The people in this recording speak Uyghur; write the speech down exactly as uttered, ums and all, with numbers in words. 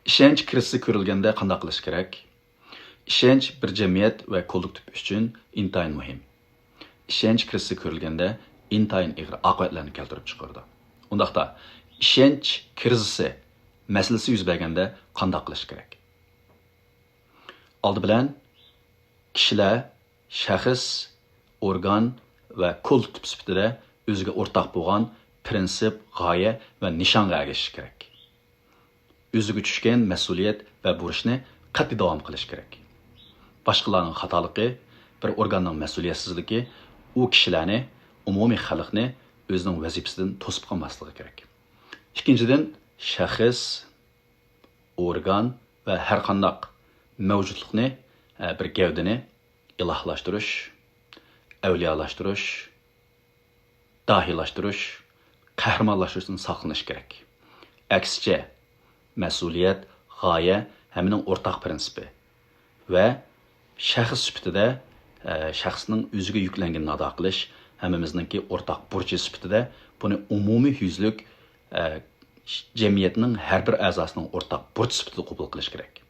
ئىشەنچ كىرىزىسى كۆرۈلگەندە قانداق قىلىش كېرەك؟ ئىشەنچ بىر جەمئىيەت ۋە كوللېكتىپ ئۈچۈن ئىنتايىن مۇھىم. ئىشەنچ كىرىزىسى كۆرۈلگەندە ئىنتايىن ئېغىر ئاقىۋەتلەرنى كەلتۈرۈپ چىقىرىدۇ. ئۇنداقتا، ئىشەنچ كىرىزىسى مەسىلىسى يۈز بەرگەندە قانداق قىلىش كېرەك؟ ئالدى بىلەن، كىشىلەر شەخس، ئورگان ۋە كوللېكتىپ سۈپىتىدە ئۆزىگە ئورتاق بولغان پىرىنسىپ، غايە ۋە نىشانغا ئەگىشىشى كېرەك. ئۆزىگە چۈشكەن مەسئۇلىيەت ۋە بۇرچنى قەتئىي داۋام قىلىش كېرەك. باشقىلارنىڭ خاتالىقى، بىر ئورگاننىڭ مەسئۇلىيەتسىزلىكى ئۇ كىشىلەرنى، ئومۇمىي خەلقنى ئۆزىنىڭ ۋەزىپىسىدىن توسۇپ قالماسلىقى كېرەك. ئىككىنچىدىن، شەخس، ئورگان ۋە ھەرقانداق مەۋجۇتلۇقنى، ئە، بىر گەۋدىنى ئىلاھلاشتۇرۇش، ئەۋلىيالاشتۇرۇش، داھىيلاشتۇرۇش، قەھرىمانلاشتۇرۇشتىن ساقلىنىش كېرەك. ئەكسىچە، مەسئۇلىيەت، غايە ھەممىنىڭ ئورتاق پىرىنسىپى ۋە شەخس سۈپىتىدە، ئە، شەخسنىڭ ئۆزىگە يۈكلەنگىنىنى ئادا قىلىش ھەممىمىزنىڭكى ئورتاق بۇرچى سۈپىتىدە بۇنى ئومۇميۈزلۈك، ئە، جەمئىيەتنىڭ ھەر بىر ئەزاسىنىڭ ئورتاق بۇرچى سۈپىتىدە قوبۇل قىلىش كېرەك.